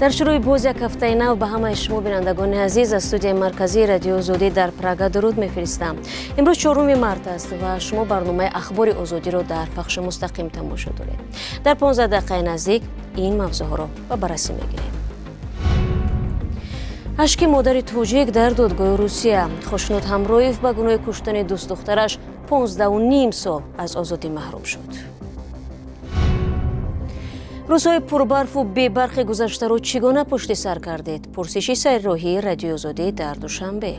Дар шурӯи боз як ҳафтаи нав ба ҳамаи шумо, бинандагони азиз, аз студияи марказии Радиои Озодӣ дар Прага дуруд мефиристам. Имрӯз 4 март аст ва шумо барномаи Ахбори Озодиро дар пахши мустақим тамошо доред. Дар 15 дақиқаи наздик ин мавзӯъҳоро ба баррасӣ мегирем: ашки модари тоҷик дар додгоҳи Русия, Хушнуд Ҳамроев ба гуноҳи куштани дӯстдухтараш 15,5 сол аз озодӣ маҳрум шуд, рӯзҳои пурбарфу бебарқи гузаштаро чӣ гуна пушти сар кардед, пурсиши сайрроҳии Радиои Озодӣ дар Душанбе.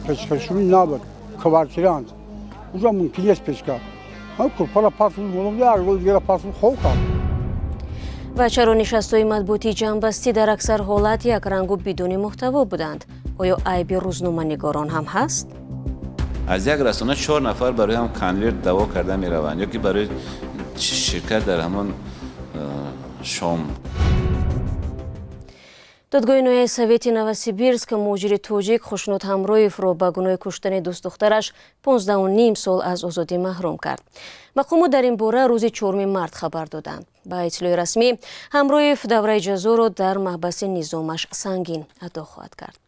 Печкашӯӣ набуд, квартирант уже мумкин нест печка. Курпара пасу дигара пасу хоб кард. Ва чаро нишастҳои матбуотии ҷамъбастӣ дар аксар ҳолат якрангу бидуни муҳтаво буданд? Оё айби рӯзноманигорон ҳам ҳаст? Аз як расона чор нафар барои ҳам конверт даъво карда мераванд ё ки барои ширкат дар ҳамон шом. Додгоҳи ноҳияи Совети Новосибирск муҳоҷири тоҷик Хушнуд Ҳамроевро ба гуноҳи куштани дӯстдухтараш 15,5 сол аз озодӣ маҳрум кард. Мақомот дар ин бора рӯзи 4 март хабар доданд. Ба иттилои расмӣ, Ҳамроев давраи ҷазоро дар маҳбаси низомаш сангин адо хоҳад кард.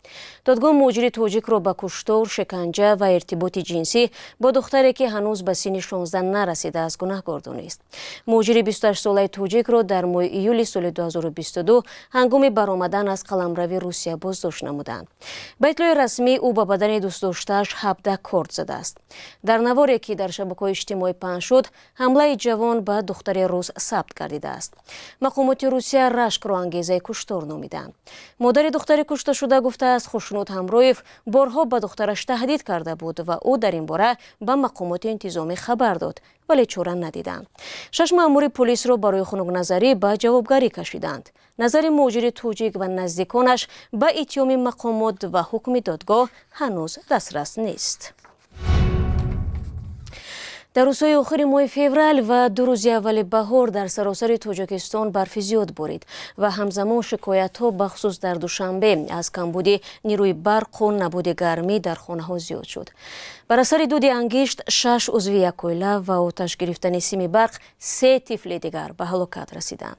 Додгоҳ муҳоҷири тоҷикро ба куштор, шиканҷа ва иртиботи ҷинсӣ бо духтаре, ки ҳанӯз ба синни 16 нарасидааст, гунаҳгор донист. Муҳоҷири 28-солаи тоҷикро дар моҳи июли соли 2022 ҳангоми баромадан аз қаламрави Русия боздошт намуданд. Ба иттилои расмӣ, ӯ ба бадани дӯстдоштааш 17 корд задааст. Дар наворе, ки дар шабакаҳои иҷтимоӣ паҳн шуд, ҳамлаи ҷавон ба духтари рус сабт гардидааст. Мақомоти Русия рашкро ангезаи куштор номиданд. Модари духтари кушташуда гуфтааст, Хушнуд Ҳамроев борҳо ба духтараш таҳдид карда буд ва ӯ дар ин бора ба мақомоти интизомӣ хабар дод, вале чора надиданд. Шаш маъмури полисро барои хунукназарӣ ба ҷавобгарӣ кашиданд. Назари муҳоҷири тоҷик ва наздиконаш ба иттиҳоми мақомот ва ҳукми додгоҳ ҳанӯз дастрас нест. Дар рӯзҳои охири моҳи феврал ва 2 рӯзи аввали баҳор дар саросари Тоҷикистон барфи зиёд борид ва ҳамзамон шикоятҳо, бахусус дар Душанбе, аз камбуди нерӯи барқу набуди гармӣ дар хонаҳо зиёд шуд. Бар асари дуди ангишт шаш узви як оила ва оташ гирифтани сими барқ се тифли дигар ба ҳалокат расиданд.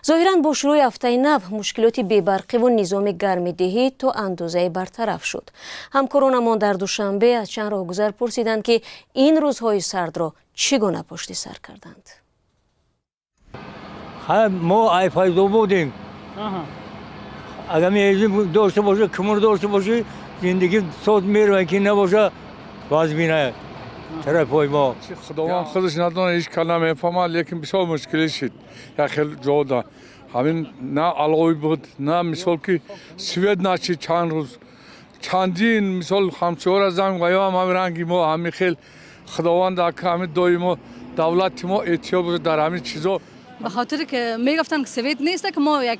Зоҳиран, бо шурӯи ҳафтаи нав мушкилоти бебарқиву низоми гармидиҳӣ то андозае бартараф шуд. Ҳамкоронамон дар Душанбе аз чанд роҳгузар пурсиданд, ки ин рӯзҳои сардро чӣ гуна пушти сар карданд. Мо ай Файзобод будем. Агар мезим дошта боша, кумур дошта боши, зиндагӣ соз меравад, ки набоша, вазмина тарафҳои мо. Худованд худаш надонад, ҳеҷ кас намефаҳмад, лекин бисёр мушкилӣ шид. Як хел ҷода ҳамин на алои буд, на мисол ки свет начид чанд рӯз, чандин мисол ҳамсояра занг ва ё ҳам ранги мо ҳамин хел. Худованд ака, ҳамин доимо давлати мо эҳтиёт бошад дар ҳамин чизо. Ба хотире ки мегуфтанд ки свет нест, ки мо як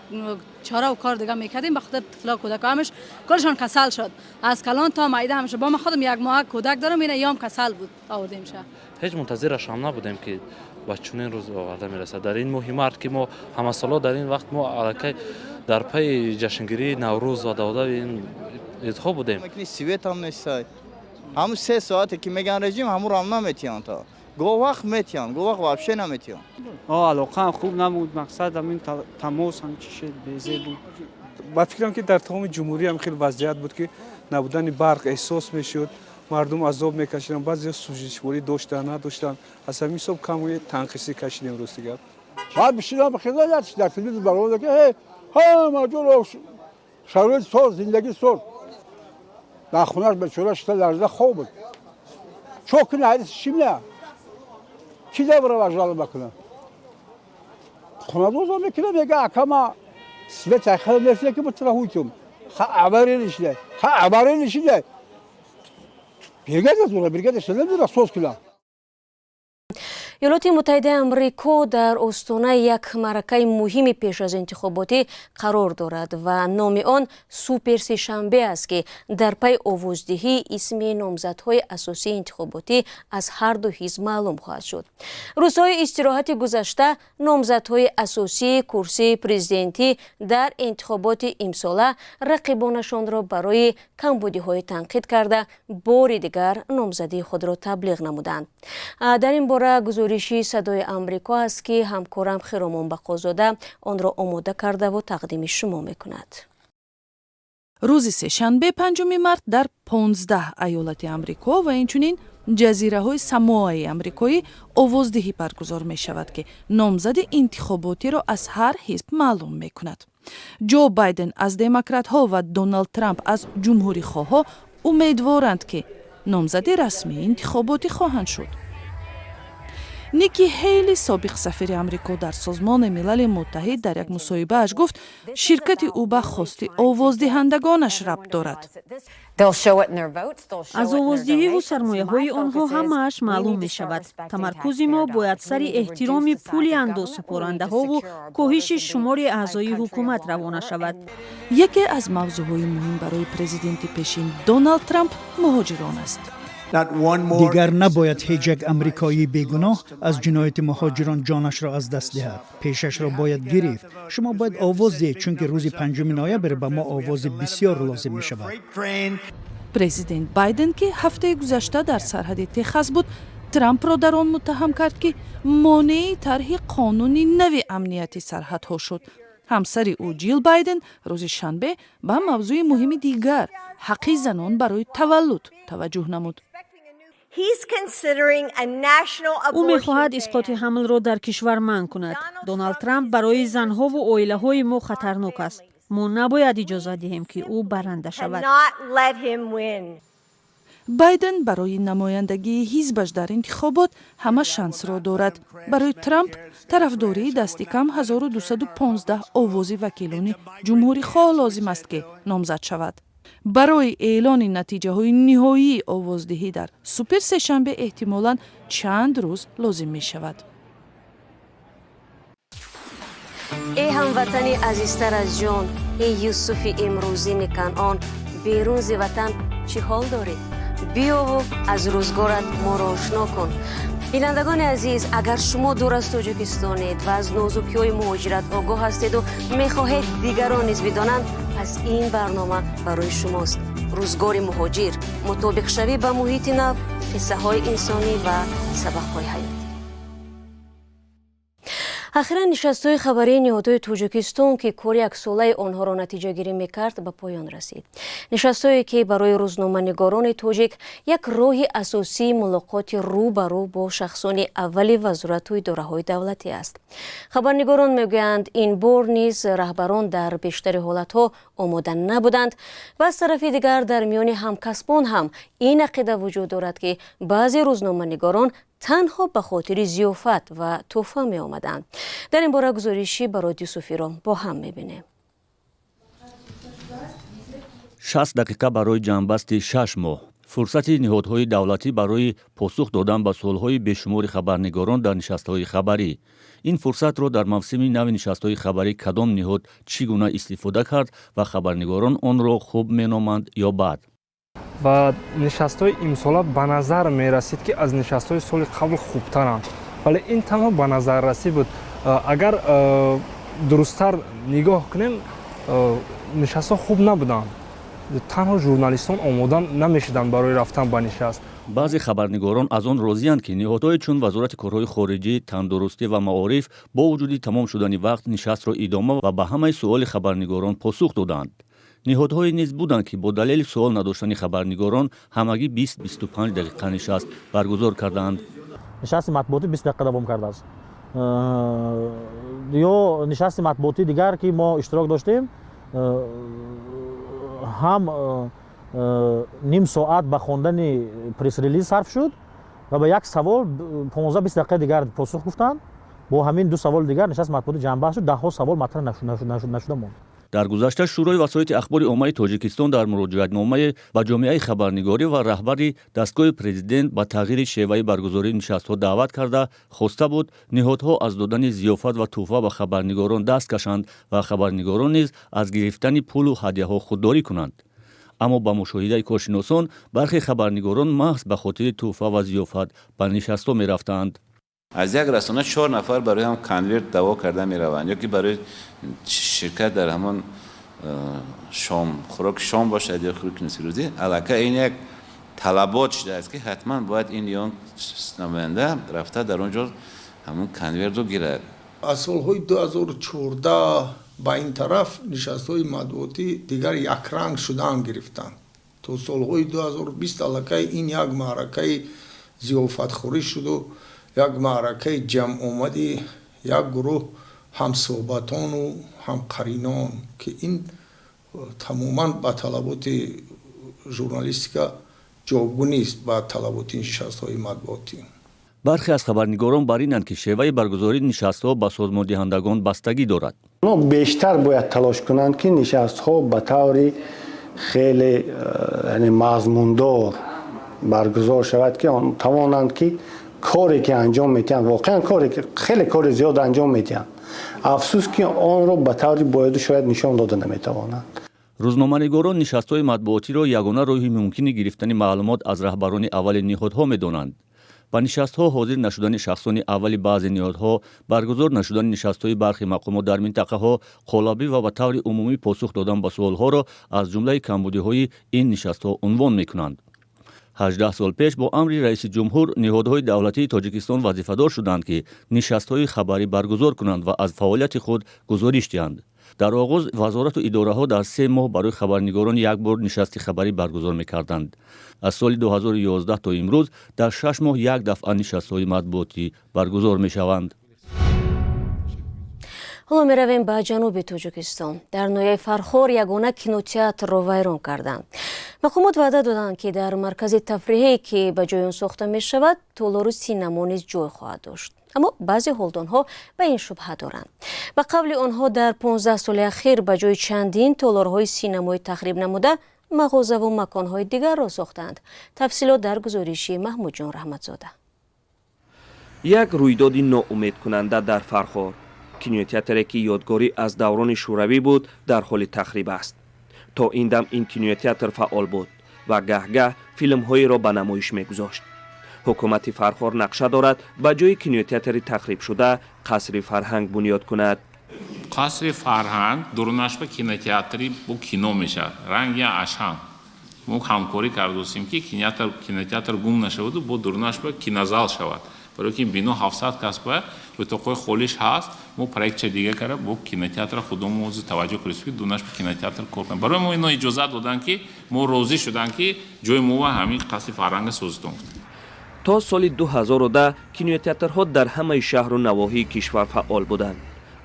чора و کار دیگه میکردیم. به خاطر طفلا، کودک همش کلشان کسل شد، از کلان تا میده همش. با ما خودم یک ماه کودک دارم، اینا یام کسل بود، آوردیم شه. Ҳеҷ мунтазираш ҳам набудем, ки ба чунин рӯз оварда мерасад дар ин моҳи март, ки мо ҳамасола дар ин вақт мо аллакай дар пайи ҷашнгирии Наврӯз ва даводави ин идҳо будем. Свет ҳам нестай. Ҳамун 3 соате ки меган режим, ҳамуро ҳам наметиҳанд, то гоҳ вақт метиҳанд, гоҳ вақт вообще наметиҳанд. Алоқаам хуб набуд, мақсад ҳамин тамос ҳам чишед безе буд. Ба фикрам, ки дар тамоми ҷумҳурӣ ҳам хеле вазъият буд, ки набудани барқ эҳсос мешуд, мардум азоб мекашиданд, баъзеҳо сӯзишворӣ доштанд, надоштанд. Аз ҳамин ҳисоб каме танқисӣ кашидем, рости гап. Баъд бишинам хеле дар телевизор баромада, ки ҳама ҷо шароит соз, зиндагӣ соз. Дар хонаш бечора шита ларза хоб буд. Чо куна, ҳадис шимна ки дабрава жалоба кунам? Хонадозо мекунам, мега: «Акама, свет хел нест, ки бутра ҳуйтум ха авария шида, ха авария шида». Бригада зура, бригада шида, соз кунам. Иёлоти Муттаҳидаи Амрико дар остонаи як маъракаи муҳими пеш аз интихоботӣ қарор дорад ва номи он Суперсешанбе аст, ки дар пайи овоздиҳӣ исми номзадҳои асосии интихоботӣ аз ҳарду ҳизб маълум хоҳад шуд. Рӯзҳои истироҳати гузашта номзадҳои асосии курсии президентӣ дар интихоботи имсола рақибонашонро барои камбудиҳои танқид карда, бори дигар номзадии худро таблиғ намуданд. Дар ин бора гузориши Гузориши Садои Амрико аст, ки ҳамкорам Хиромон Бақозода онро омода кардаву тақдими шумо мекунад. Рӯзи сешанбе, 5 март, дар 15 айолати Амрико ва инчунин ҷазираҳои Самоаи амрикоӣ овоздиҳӣ баргузор мешавад, ки номзади интихоботиро аз ҳар ҳизб маълум мекунад. Ҷо Байден аз демократҳо ва Доналд Трамп аз ҷумҳурихоҳҳо умедворанд, ки номзади расмии интихоботӣ хоҳанд шуд. Ники Ҳейли, собиқ сафири Амрико дар Созмони Милали Муттаҳид, дар як мусоҳибааш гуфт, ширкати ӯ ба хости овоздиҳандагонаш рабт дорад. Аз овоздиҳиву сармояҳои онҳо ҳамааш маълум мешавад. Тамаркузи мо бояд сари эҳтироми пули андозсупорандаҳову коҳиши шумори аъзои ҳукумат равона шавад. Яке аз мавзӯъҳои муҳим барои президенти пешин Доналд Трамп муҳоҷирон аст. Дигар набояд ҳеҷ як амрикоии бегуноҳ аз ҷинояти муҳоҷирон ҷонашро аз даст диҳад. Пешашро бояд гирифт. Шумо бояд овоз диҳед, чунки рӯзи 5 ноябр ба мо овози бисёр лозим мешавад. Президент Байден, ки ҳафтаи гузашта дар сарҳади Техас буд, Трампро дар он муттаҳам кард, ки монеи тарҳи қонуни нави амнияти сарҳадҳо шуд. Ҳамсари ӯ, Ҷил Байден, рӯзи шанбе ба мавзӯи муҳими дигар, ҳаққи занон барои таваллуд, таваҷҷӯҳ намуд. Ӯ мехоҳад исқоти ҳамлро дар кишвар манъ кунад. Доналд Трамп барои занҳову оилаҳои мо хатарнок аст. Мо набояд иҷозат диҳем, ки ӯ баранда шавад. Байден барои намояндагии ҳизбаш дар интихобот ҳама шансро дорад. Барои Трамп тарафдории дасти кам 1215 овози вакилони ҷумҳурихоҳ лозим аст, ки номзад шавад. Барои эълони натиҷаҳои ниҳоии овоздиҳӣ дар суперсешанбе эҳтимолан чанд рӯз лозим мешавад. Эй ҳамватани азизтар аз ҷон, эй Юсуфи имрӯзини Канъон, берун зи ватан чӣ ҳол дорӣ? Биёву аз рӯзгорат моро ошно кун. Бинандагони азиз, агар шумо дур аз Тоҷикистонед ва аз нозукиҳои муҳоҷират огоҳ ҳастеду мехоҳед дигарон низ бидонанд, пас ин барнома барои шумост. Рӯзгори муҳоҷир, мутобиқшавӣ ба муҳити нав, қиссаҳои инсонӣ ва сабақҳои ҳаёт. Ахиран нишастҳои хабарии ниҳодҳои Тоҷикистон, ки кори яксолаи онҳоро натиҷагирӣ мекард, ба поён расид. Нишастҳое, ки барои рӯзноманигорони тоҷик як роҳи асосии мулоқоти рӯ ба рӯ бо шахсони аввали вазорату идораҳои давлатӣ аст. Хабарнигорон мегӯянд, ин бор низ раҳбарон дар бештари ҳолатҳо омода набуданд ва аз тарафи дигар дар миёни ҳамкасбон ҳам ин ақида вуҷуд дорад, ки баъзе рӯзноманигорон танҳо ба хотири зиёфат ва тӯҳфа меомаданд. Дар ин бора гузориши Барод Юсуфиро бо ҳам мебинем. 60 дақиқа барои ҷамъбасти 6 моҳ, фурсати ниҳодҳои давлатӣ барои посух додан ба суолҳои бешумори хабарнигорон дар нишастҳои хабарӣ. Ин фурсатро дар мавсими нави нишастҳои хабарӣ кадом ниҳод чӣ гуна истифода кард ва хабарнигорон онро хуб меноманд ё бад? Ва нишастҳои имсола ба назар мерасид, ки аз нишастҳои соли қабл хубтаранд, вале ин танҳо ба назаррасӣ буд. Агар дурусттар нигоҳ кунем, нишастҳо хуб набуданд, танҳо журналистон омода намешуданд барои рафтан ба нишаст. Баъзе хабарнигорон аз он розиянд, ки ниҳодҳое чун Вазорати корҳои хориҷӣ, тандурустӣ ва маориф бо вуҷуди тамом шудани вақт нишастро идома ва ба ҳамаи суоли хабарнигорон посух доданд. Ниҳодҳое низ буданд, ки бо далели суол надоштани хабарнигорон ҳамагӣ 20-25 дақиқа нишаст баргузор карданд. Нишасти матбуотӣ 20 дақиқа давом кардааст ё нишасти матбуотии дигар, ки мо иштирок доштем, ҳам ним соат ба хондани пресс-релиз сарф шуд ва ба як савол 15-20 дақиқаи дигар посух гуфтанд. Бо ҳамин ду саволи дигар нишасти матбуотӣ ҷамъбаст шуд, даҳҳо савол матраҳ нашуда монд. Дар гузашта Шӯрои васоити ахбори оммаи Тоҷикистон дар муроҷиатномае ба ҷомеаи хабарнигорӣ ва раҳбари дастгоҳи президент ба тағйири шеваи баргузории нишастҳо даъват карда, хоста буд ниҳодҳо аз додани зиёфат ва тӯҳфа ба хабарнигорон даст кашанд ва хабарнигорон низ аз гирифтани пулу ҳадяҳо худдорӣ кунанд. Аммо ба мушоҳидаи коршиносон, бархе хабарнигорон маҳз ба хотири тӯҳфа ва зиёфат ба нишастҳо мерафтанд. Аз як расона чор нафар барои ҳам конверт даво карда мераванд ё ки барои ширкат дар ҳамон шом, хӯроки шом бошад ё хӯроки нисфирӯзӣ, аллакай ин як Талабот шудааст, ки ҳатман бояд ин ё намоянда рафта дар он ҷо ҳамун конвертро гирад. Аз солҳои 2014 ба ин тараф нишастҳои матбуотӣ дигар якранг шудаам гирифтанд. То солҳои 2020 аллакай ин як маъракаи зиёфатхӯрӣ шуду як маъракаи ҷамъомади як гурӯҳ ҳамсӯҳбатону ҳамқаринон, ки ин тамоман ба талаботи журналистика ҷавобгӯ нест, ба талаботи нишастҳои матбуотӣ. Бархе аз хабарнигорон бар инанд, ки шеваи баргузории нишастҳо ба созмондиҳандагон бастагӣ дорад. Онҳо бештар бояд талош кунанд, ки нишастҳо ба таври хеле яъне мазмундор баргузор шавад, ки тавонанд, ки коре ки анҷом медиҳанд, воқеан коре ки хеле кори зиёд анҷом медиҳанд, афсӯс ки онро ба таври бояду шояд нишон дода наметавонанд. Рӯзноманигорон нишастҳои матбуотиро ягона роҳи мумкини гирифтани маълумот аз раҳбарони аввали ниҳодҳо медонанд. Ба нишастҳо ҳозир нашудани шахсони аввали баъзе ниҳодҳо, баргузор нашудани нишастҳои бархи мақомот дар минтақаҳо, қолабӣ ва ба таври умумӣ посух додан ба суолҳоро аз ҷумлаи камбудиҳои ин нишастҳо унвон мекунанд. 18 сол пеш бо амри раиси ҷумҳур ниҳодҳои давлатии Тоҷикистон вазифадор шуданд, ки нишастҳои хабарӣ баргузор кунанд ва аз фаъолияти худ гузориш диҳанд. Дар оғоз вазорату идораҳо дар 3 моҳ барои хабарнигорон як бор нишасти хабарӣ баргузор мекарданд. Аз соли 2011 то имрӯз дар 6 моҳ як дафъа нишастҳои матбуотӣ баргузор мешаванд. Ҳоло меравем ба ҷануби Тоҷикистон. Дар ноҳияи Фархор ягона кинотеатрро вайрон карданд. Мақомот ваъда доданд, ки дар маркази тафриҳе, ки ба ҷои он сохта мешавад, толору синамо низ ҷой хоҳад дошт. Аммо баъзе ҳолдонҳо ба ин шубҳа доранд. Ба қавли онҳо, дар 15 соли ахир ба ҷои чандин толорҳои синамои тахриб намуда, мағозаву маконҳои дигарро сохтанд. Тафсилот дар гузориши Маҳмудҷон Раҳматзода. Як рӯйдоди ноумедкунанда дар Фархор. Кинотеатре, ки ёдгорӣ аз даврони шӯравӣ буд, дар ҳоли тахриб аст. То ин дам ин кинотеатр фаъол буд ва гаҳ-гаҳ филмҳоеро ба намоиш мегузошт. Ҳукумати Фархор нақша дорад, ба ҷои кинотеатри тахрибшуда қасри фарҳанг бунёд кунад. Қасри фарҳанг дурунаш ба кинотеатри бо кино мешавад, ранги Ашан. Мо ҳамкорӣ кардосем, ки кинотеатр гум нашаваду бо дурунаш ба кинозал шавад, барои ки бино 700 кас ба утоқҳои холиш ҳаст. Мо проектча дига карда, бо кинотеатра худомо ҳозир таваҷҷӯҳ кардем, ки дунаш ба кинотеатр кор кунад. Барои мо ино иҷозат доданд, ки мо розӣ шуданд, ки ҷои мо ҳамин қасри фарҳанга созитон. То соли 2010 кинотеатрҳо дар ҳамаи шаҳру навоҳии кишвар фаъол буданд,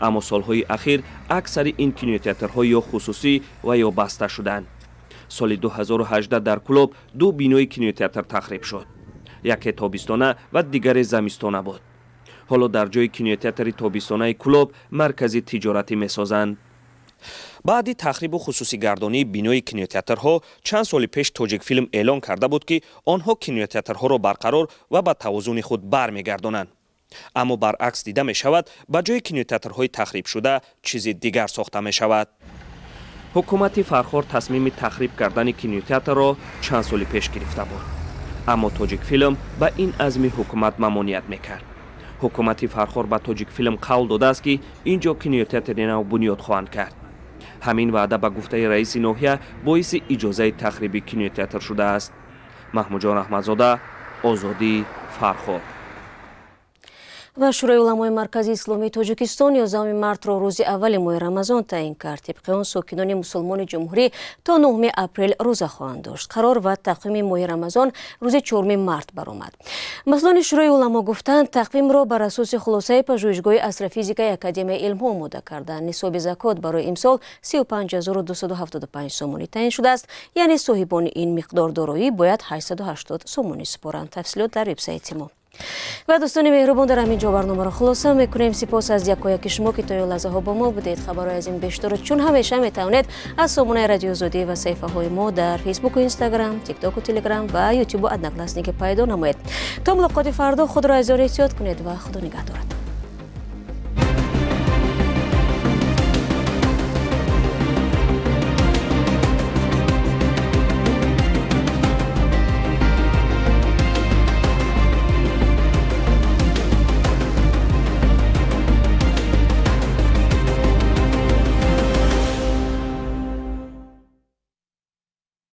аммо солҳои ахир аксари ин кинотеатрҳо ё хусусӣ ва ё баста шуданд. Соли 2018 дар Кӯлоб ду бинои кинотеатр тахриб шуд: яке тобистона ва дигаре замистона буд. Ҳоло дар ҷои кинотеатри тобистонаи Кӯлоб маркази тиҷоратӣ месозанд. Баъди тахрибу хусусигардонии бинои кинотеатрҳо чанд соли пеш Тоҷикфилм эълон карда буд, ки онҳо кинотеатрҳоро барқарор ва ба тавозуни худ бармегардонанд, аммо баръакс дида мешавад: ба ҷои кинотеатрҳои тахрибшуда чизи дигар сохта мешавад. Ҳукумати Фархор тасмими тахриб кардани кинотеатрро чанд соли пеш гирифта буд, аммо Тоҷикфилм ба ин азми ҳукумат мамоният мекард. Ҳукумати Фархор ба Тоҷикфилм қавл додааст, ки ин ҷо кинотеатри нав бунёд хоҳанд кард. Ҳамин ваъда, ба гуфтаи раиси ноҳия, боиси иҷозаи тахриби кинотеатр шудааст. Маҳмудҷон Аҳмадзода, Озодӣ, Фархор. Ва Шӯрои уламои Маркази Исломии Тоҷикистон 11 мартро рӯзи аввали моҳи Рамазон таъин кард. Тибқи он, сокинони мусулмони ҷумҳурӣ то 9 апрел рӯза хоҳанд дошт. Қарор ва тақвими моҳи Рамазон рӯзи 4 март баромад. Масъулони Шӯрои уламо гуфтанд, тақвимро бар асоси хулосаи пажӯҳишгоҳи астрофизикаи Академияи илмҳо омода карданд. Нисоби закот барои имсол 35 275 сомонӣ таъин шудааст, яъне соҳибони ин миқдор дороӣ бояд 880 сомонӣ супоранд. Тафсилот дар вебсайти мо. Ва дӯстони меҳрубон, дар ҳамин ҷо барномаро хулоса мекунем. Сипос аз якояки шумо, ки то ин лаҳзаҳо бо мо будед. Хабарҳои аз ин бештарро чун ҳамеша метавонед аз сомонаи Радиои Озодӣ ва саҳифаҳои мо дар Фейсбуку Инстаграм, Тиктоку Телеграм ва Ютубу Одноклассники пайдо намоед. То мулоқоти фардо худро азизон эҳтиёт кунед ва Худо нигаҳдорад.